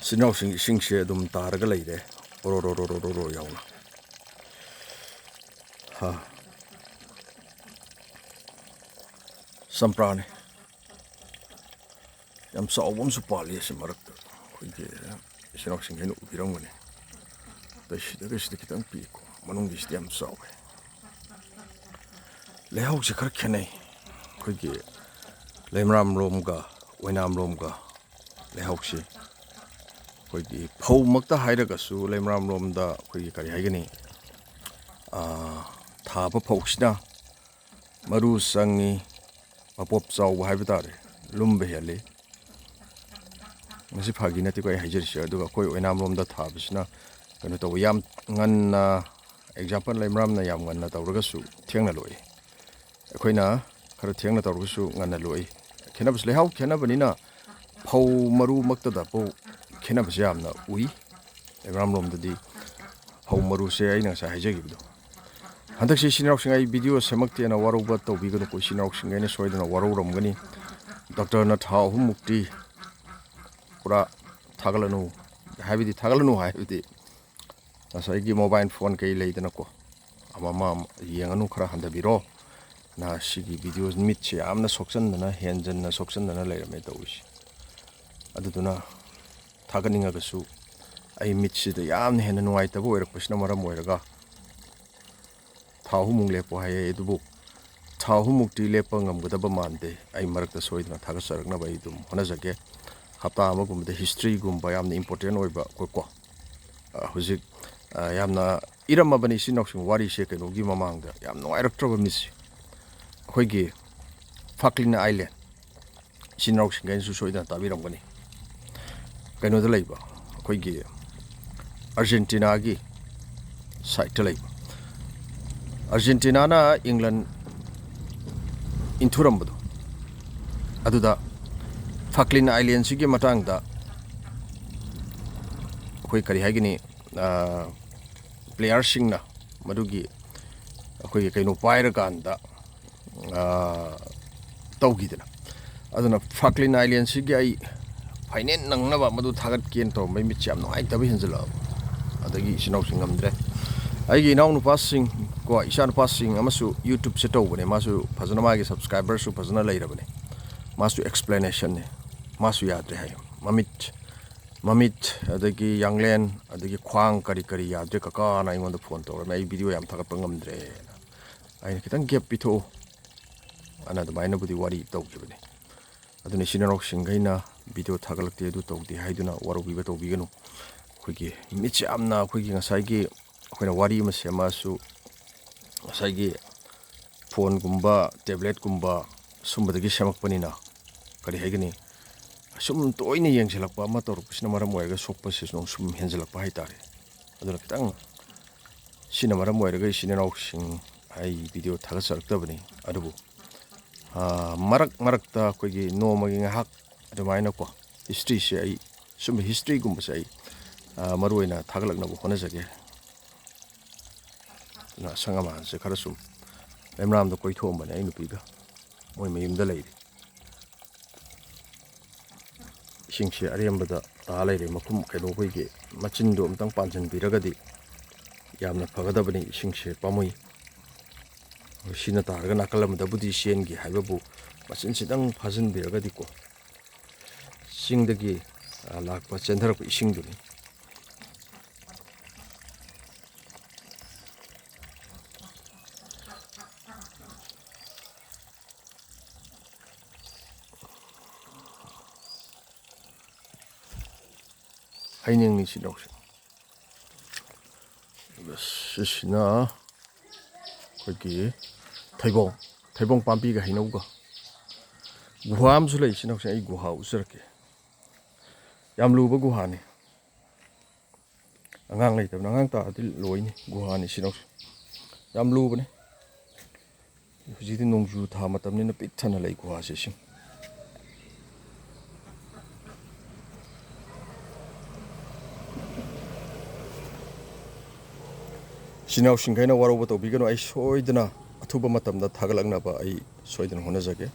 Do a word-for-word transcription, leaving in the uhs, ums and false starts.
ꯏꯆꯤꯟ ꯏꯅꯥꯎꯁꯤꯡ, ꯏꯁꯤꯡꯁꯦ ꯑꯗꯨꯝ ꯇꯥꯔꯒ ꯂꯩꯔꯦ, ꯑꯣꯔꯣ ꯔꯣ ꯔꯣ ꯔꯣ ꯔꯣ ꯔꯣ ꯌꯥꯎꯅ꯫ ꯍꯥ꯫ ꯆꯝꯄ꯭ꯔꯥꯅꯤ꯫ ꯌꯥꯝ ꯆꯥꯎꯕ ꯑꯃꯁꯨ ꯄꯥꯜꯂꯤ ꯑꯁꯤ ꯃꯔꯛꯇ꯫ ꯑꯩꯈꯣꯏꯒꯤ ꯏꯆꯤꯟ ꯏꯅꯥꯎꯁꯤꯡ ꯑꯩꯅ ꯎꯕꯤꯔꯝꯒꯅꯤ꯫ ꯑꯇꯩ ꯁꯤꯗꯒ ꯁꯤꯗ ꯈꯤꯇꯪ ꯄꯤꯛꯏꯀꯣ, ꯃꯅꯨꯡꯒꯤꯁꯤꯗꯤ ꯌꯥꯝ ꯆꯥꯎꯋꯦ꯫ ꯂꯩꯍꯥꯎꯁꯦ ꯈꯔ ꯈꯦꯠꯅꯩ꯫ ꯑꯩꯈꯣꯏꯒꯤ ꯂꯩꯃꯔꯥꯝ ꯂꯣꯝꯒ ꯑꯣꯏꯅꯥꯝ ꯂꯣꯝꯒ ꯂꯩꯍꯥꯎꯁꯤ꯫ ꯑꯩꯈꯣꯏꯒꯤ ꯐꯧꯃꯛꯇ ꯍꯥꯏꯔꯒꯁꯨ ꯂꯩꯃꯔꯥꯝ ꯂꯣꯝꯗ ꯑꯩꯈꯣꯏꯒꯤ ꯀꯔꯤ ꯍꯥꯏꯒꯅꯤ, ꯑꯥ, ꯊꯥꯕ ꯐꯧꯁꯤꯅ ꯃꯔꯨ ꯆꯪꯉꯤ, ꯃꯄꯣꯞ ꯆꯥꯎꯕ ꯍꯥꯏꯕ ꯇꯥꯔꯦ, ꯂꯨꯝꯕ ꯍꯦꯜꯂꯤ꯫ ꯃꯁꯤ ꯐꯥꯒꯤ ꯅꯠꯇꯦꯀꯣ ꯑꯩ ꯍꯥꯏꯖꯔꯤꯁꯦ꯫ ꯑꯗꯨꯒ ꯑꯩꯈꯣꯏ ꯑꯣꯏꯅꯥꯝ ꯂꯣꯝꯗ ꯊꯥꯕꯁꯤꯅ ꯀꯩꯅꯣ ꯇꯧꯕ, ꯌꯥꯝ ꯉꯟꯅ, ꯑꯦꯛꯖꯥꯝꯄꯜ, ꯂꯩꯃꯔꯥꯝꯅ ꯌꯥꯝ ꯉꯟꯅ ꯇꯧꯔꯒꯁꯨ ꯊꯦꯡꯅ ꯂꯣꯛꯏ, ꯑꯩꯈꯣꯏꯅ ꯈꯔ ꯊꯦꯡꯅ ꯇꯧꯔꯒꯁꯨ ꯉꯟꯅ ꯂꯣꯛꯏ꯫ ꯈꯦꯠꯅꯕꯁꯤ ꯂꯩꯍꯥꯎ ꯈꯦꯠꯅꯕꯅꯤꯅ ꯐꯧ ꯃꯔꯨꯃꯛꯇꯗꯐꯥꯎ ꯈꯦꯠꯅꯕꯁꯦ ꯌꯥꯝꯅ ꯎꯏ꯫ ꯂꯩꯃꯔꯥꯝ ꯂꯣꯝꯗꯗꯤ ꯐꯧ ꯃꯔꯨꯁꯦ ꯑꯩꯅ ꯉꯁꯥꯏ ꯍꯥꯏꯖꯈꯤꯕꯗꯣ꯫ ꯍꯟꯗꯛꯁꯤ ꯏꯆꯤꯟ ꯏꯅꯥꯎꯁꯤꯡ, ꯑꯩ ꯚꯤꯗꯤꯑꯣ ꯁꯦꯝꯃꯛꯇꯦꯅ ꯋꯥꯔꯧꯕ ꯇꯧꯕꯤꯒꯅꯨꯀꯣ, ꯏꯆꯤꯟ ꯏꯅꯥꯎꯁꯤꯡ ꯑꯩꯅ ꯁꯣꯏꯗꯅ ꯋꯥꯔꯧꯔꯝꯒꯅꯤ꯫ ꯗꯣꯛꯇꯔꯅ ꯊꯥ ꯑꯍꯨꯝꯃꯨꯛꯇꯤ ꯄꯨꯔꯥ ꯊꯥꯒꯠꯂꯅꯨ ꯍꯥꯏꯕꯗꯤ, ꯊꯥꯒꯠꯂꯅꯨ ꯍꯥꯏꯕꯗꯤ, ꯉꯁꯥꯏꯒꯤ ꯃꯣꯕꯥꯏꯜ ꯐꯣꯟ ꯀꯩ ꯂꯩꯗꯅꯀꯣ, ꯑꯃ ꯑꯃ ꯌꯦꯡꯉꯅꯨ, ꯈꯔ ꯍꯟꯊꯕꯤꯔꯣ꯫ ꯅ ꯁꯤꯒꯤ ꯚꯤꯗꯤꯑꯣ ꯃꯤꯠꯁꯦ ꯌꯥꯝꯅ ꯁꯣꯛꯆꯟꯗꯅ, ꯍꯦꯟꯖꯟꯅ ꯁꯣꯛꯆꯟꯗꯅ ꯂꯩꯔꯝꯃꯦ ꯇꯧꯔꯤꯁꯦ꯫ ꯑꯗꯨꯗꯨꯅ ꯊꯥꯒꯠꯅꯤꯡꯉꯒꯁꯨ ꯑꯩ ꯃꯤꯠꯁꯤꯗ ꯌꯥꯝꯅ ꯍꯦꯟꯅ ꯅꯨꯡꯉꯥꯏꯇꯕ ꯑꯣꯏꯔꯛꯄꯁꯤꯅ ꯃꯔꯝ ꯑꯣꯏꯔꯒ ꯊꯥ ꯑꯍꯨꯝꯃꯨꯛ ꯂꯦꯞꯄꯣ ꯍꯥꯏꯌꯦ, ꯑꯗꯨꯕꯨ ꯊꯥ ꯑꯍꯨꯝꯃꯨꯛꯇꯤ ꯂꯦꯞꯄ ꯉꯝꯒꯗꯕ ꯃꯥꯟꯗꯦ꯫ ꯑꯩ ꯃꯔꯛꯇ ꯁꯣꯏꯗꯅ ꯊꯥꯒꯠꯆꯔꯛꯅꯕ ꯑꯩ ꯑꯗꯨꯝ ꯍꯣꯠꯅꯖꯒꯦ꯫ ꯍꯞꯇꯥ ꯑꯃꯒꯨꯝꯕꯗ ꯍꯤꯁꯇ꯭ꯔꯤꯒꯨꯝꯕ ꯌꯥꯝꯅ ꯏꯝꯄꯣꯔꯇꯦꯟ ꯑꯣꯏꯕ, ꯑꯩꯈꯣꯏ ꯀꯣ, ꯑ, ꯍꯧꯖꯤꯛ, ꯑ, ꯌꯥꯝꯅ ꯏꯔꯝꯃꯕꯅꯤ ꯏꯆꯤꯟ ꯏꯅꯥꯎꯁꯤꯡ, ꯋꯥꯔꯤꯁꯦ ꯀꯩꯅꯣꯒꯤ ꯃꯃꯥꯡꯗ ꯌꯥꯝ ꯅꯨꯡꯉꯥꯏꯔꯛꯇ꯭ꯔꯕ ꯃꯤꯠꯁꯦ꯫ ꯑꯩꯈꯣꯏꯒꯤ ꯐꯥꯛꯂꯤꯟ ꯑꯥꯏꯂꯦꯟ, ꯏꯆꯤꯟ ꯏꯅꯥꯎꯁꯤꯡꯈꯩꯅꯁꯨ ꯁꯣꯏꯗꯅ ꯇꯥꯕꯤꯔꯝꯒꯅꯤ꯫ ꯀꯩꯅꯣꯗ ꯂꯩꯕ, ꯑꯩꯈꯣꯏꯒꯤ ꯑꯥꯔꯖꯦꯟꯇꯤꯅꯥꯒꯤ ꯁꯥꯏꯠꯇ ꯂꯩꯕ, ꯑꯥꯔꯖꯦꯟꯇꯤꯅꯥꯅ ꯏꯪꯂꯟ ꯏꯟꯊꯨꯔꯝꯕꯗꯣ, ꯑꯗꯨꯗ ꯐꯥꯛꯂꯤꯟ ꯑꯥꯏꯂꯦꯟꯁꯤꯒꯤ ꯃꯇꯥꯡꯗ ꯑꯩꯈꯣꯏ ꯀꯔꯤ ꯍꯥꯏꯒꯅꯤ, ꯑꯥ, ꯄ꯭ꯂꯦꯌꯥꯔꯁꯤꯡꯅ ꯃꯗꯨꯒꯤ ꯑꯩꯈꯣꯏꯒꯤ ꯀꯩꯅꯣ ꯄꯥꯏꯔꯀꯥꯟꯗ, ꯑꯥ, ꯇꯧꯈꯤꯗꯅ꯫ ꯑꯗꯨꯅ ꯐꯥꯛꯂꯤꯟ ꯑꯥꯏꯂꯦꯟꯁꯤꯒꯤ ꯑꯩ ꯐꯥꯏꯅꯦꯟ ꯅꯪꯅꯕ ꯃꯗꯨ ꯊꯥꯒꯠꯀꯦꯅ ꯇꯧꯔꯝꯕꯩ ꯃꯤꯠꯁꯦ ꯌꯥꯝ ꯅꯨꯡꯉꯥꯏꯇꯕ ꯍꯦꯟꯖꯜꯂꯛꯑꯕ꯫ ꯑꯗꯒꯤ ꯏꯆꯤꯟ ꯏꯅꯥꯎꯁꯤꯡ ꯉꯝꯗ꯭ꯔꯦ꯫ ꯑꯩꯒꯤ ꯏꯅꯥꯎꯅꯨꯄꯥꯁꯤꯡ ꯀꯣ, ꯏꯆꯥꯅꯨꯄꯥꯁꯤꯡ ꯑꯃꯁꯨ YouTubeꯁꯦ ꯇꯧꯕꯅꯦ, ꯃꯥꯁꯨ ꯐꯖꯅ ꯃꯥꯒꯤ subscriberꯁꯨ ꯐꯖꯅ ꯂꯩꯔꯕꯅꯦ꯫ ꯃꯥꯁꯨ explanationꯅꯦ, ꯃꯥꯁꯨ ꯌꯥꯗ꯭ꯔꯦ ꯍꯥꯏ꯫ ꯃꯃꯤꯠ, ꯃꯃꯤꯠ, ꯑꯗꯒꯤ ꯌꯥꯡꯂꯦꯟ, ꯑꯗꯒꯤ ꯈ꯭ꯋꯥꯡ ꯀꯔꯤ ꯀꯔꯤ ꯌꯥꯗ꯭ꯔꯦ ꯀꯀꯥꯅ ꯑꯩꯉꯣꯟꯗ phone ꯇꯧꯔꯝꯃꯦ, "ꯑꯩ video ꯌꯥꯝ ꯊꯥꯒꯠꯄ ꯉꯝꯗ꯭ꯔꯦꯅ, ꯑꯩꯅ ꯈꯤꯇꯪ gap ꯄꯤꯊꯣꯛꯎ" ꯑꯅ ꯑꯗꯨꯃꯥꯏꯅꯕꯨꯗꯤ ꯋꯥꯔꯤ ꯇꯧꯈꯤꯕꯅꯦ꯫ ꯑꯗꯨꯅ ꯏꯆꯤꯟ ꯏꯅꯥꯎꯁꯤꯡꯈꯩꯅ video ꯊꯥꯒꯠꯂꯛꯇꯦ, ꯑꯗꯨ ꯇꯧꯗꯦ ꯍꯥꯏꯗꯨꯅ ꯋꯥꯔꯧꯕꯤꯕ ꯇꯧꯕꯤꯒꯅꯨ꯫ ꯑꯩꯈꯣꯏꯒꯤ ꯃꯤꯠꯁꯦ ꯌꯥꯝꯅ, ꯑꯩꯈꯣꯏꯒꯤ ꯉꯁꯥꯏꯒꯤ ꯑꯩꯈꯣꯏꯅ ꯋꯥꯔꯤ ꯑꯃ ꯁꯦꯝꯃꯛꯑꯁꯨ, ꯉꯁꯥꯏꯒꯤ phoneꯒꯨꯝꯕ, tabletꯀꯨꯝꯕ ꯁꯨꯝꯕꯗꯒꯤ ꯁꯦꯝꯃꯛꯄꯅꯤꯅ, ꯀꯔꯤ ꯍꯥꯏꯒꯅꯤ, ꯁꯨꯝ ꯇꯣꯏꯅ ꯌꯦꯡꯁꯤꯜꯂꯛꯄ ꯑꯃ ꯇꯧꯔꯛꯄꯁꯤꯅ ꯃꯔꯝ ꯑꯣꯏꯔꯒ ꯁꯣꯛꯄꯁꯤꯁꯨ ꯁꯨꯝ ꯍꯦꯟꯖꯤꯜꯂꯛꯄ ꯍꯥꯏꯇꯥꯔꯦ꯫ ꯑꯗꯨꯅ ꯈꯤꯇꯪ ꯁꯤꯅ ꯃꯔꯝ ꯑꯣꯏꯔꯒ ꯏꯆꯤꯟ ꯏꯅꯥꯎꯁꯤꯡ ꯑꯩ video ꯊꯥꯒꯠꯆꯔꯛꯇꯕꯅꯤ꯫ ꯑꯗꯨꯕꯨ, ꯑꯥ, ꯃꯔꯛ ꯃꯔꯛꯇ ꯑꯩꯈꯣꯏꯒꯤ ꯅꯣꯡꯃꯒꯤ ꯉꯥꯏꯍꯥꯛ ꯑꯗꯨꯃꯥꯏꯅꯀꯣ, historyꯁꯦ ꯑꯩ, ꯁꯨꯝꯕ historyꯒꯨꯝꯕꯁꯦ ꯑꯩ, ꯑꯥ, ꯃꯔꯨ ꯑꯣꯏꯅ ꯊꯥꯒꯠꯂꯛꯅꯕ ꯍꯣꯠꯅꯖꯒꯦ꯫ ꯑꯗꯨꯅ ꯑꯁꯪ ꯑꯃꯥꯟꯁꯦ ꯈꯔ ꯁꯨꯝ ꯂꯩꯃꯔꯥꯝꯗ ꯀꯣꯏꯊꯣꯛꯑꯝꯕꯅꯦ ꯑꯩ ꯅꯨꯄꯤꯒ, ꯃꯣꯏ ꯃꯌꯨꯝꯗ ꯂꯩꯔꯤ꯫ ꯏꯁꯤꯡꯁꯦ ꯑꯔꯦꯝꯕꯗ ꯇꯥ ꯂꯩꯔꯦ꯫ ꯃꯈꯨꯝ, ꯀꯩꯅꯣ, ꯑꯩꯈꯣꯏꯒꯤ ꯃꯆꯤꯟꯗꯣ ꯑꯝꯇꯪ ꯄꯥꯟꯁꯤꯟꯕꯤꯔꯒꯗꯤ ꯌꯥꯝꯅ ꯐꯒꯗꯕꯅꯤ꯫ ꯏꯁꯤꯡꯁꯦ ꯄꯥꯝꯃꯨꯏ꯫ ꯁꯤꯅ ꯇꯥꯔꯒ ꯅꯥꯀꯜ ꯑꯃꯗꯕꯨꯗꯤ ꯆꯦꯟꯒꯤ ꯍꯥꯏꯕꯕꯨ, ꯃꯆꯤꯟꯁꯤꯗꯪ ꯐꯥꯖꯤꯟꯕꯤꯔꯒꯗꯤꯀꯣ, ꯆꯤꯡꯗꯒꯤ, ꯑ, ꯂꯥꯛꯄ, ꯆꯦꯟꯊꯔꯛꯄ ꯏꯁꯤꯡꯗꯨꯅꯤ꯫ ꯍꯩꯅꯤꯡꯅꯤ ꯁꯤ ꯂꯧꯁꯤ꯫ ꯑꯗꯨꯒ ꯁꯤꯁꯤꯅ ꯑꯩꯈꯣꯏꯒꯤ ꯊꯩꯕꯣꯡ, ꯊꯩꯕꯣꯡ ꯄꯥꯝꯕꯤꯒ ꯍꯩꯅꯧꯒ꯫ ꯒꯨꯍꯥ ꯑꯃꯁꯨ ꯂꯩ ꯁꯤ ꯂꯧꯁꯤ꯫ ꯑꯩ ꯒꯨꯍꯥ ꯎꯠꯆꯔꯛꯀꯦ꯫ ꯌꯥꯝ ꯂꯨꯕ ꯒꯨꯍꯥꯅꯤ꯫ ꯑꯉꯥꯡ ꯂꯩꯇꯕꯅ, ꯑꯉꯥꯡ ꯇꯥꯔꯗꯤ ꯂꯣꯏꯅꯤ꯫ ꯒꯨꯍꯥꯅꯤ ꯁꯤ ꯂꯧꯁꯤ꯫ ꯌꯥꯝ ꯂꯨꯕꯅꯤ꯫ ꯍꯧꯖꯤꯛꯇꯤ ꯅꯣꯡꯖꯨ ꯊꯥ ꯃꯇꯝꯅꯤꯅ ꯄꯤꯛ ꯊꯟꯅ ꯂꯩ ꯒꯨꯍꯥꯁꯦ ꯏꯁꯤꯡ꯫ ꯏꯆꯤꯟ ꯏꯅꯥꯎꯁꯤꯡꯈꯩꯅ ꯋꯥꯔꯧꯕ ꯇꯧꯕꯤꯒꯅꯨ, ꯑꯩ ꯁꯣꯏꯗꯅ ꯑꯊꯨꯕ ꯃꯇꯝꯗ ꯊꯥꯒꯠꯂꯛꯅꯕ ꯑꯩ ꯁꯣꯏꯗꯅ ꯍꯣꯠꯅꯖꯒꯦ꯫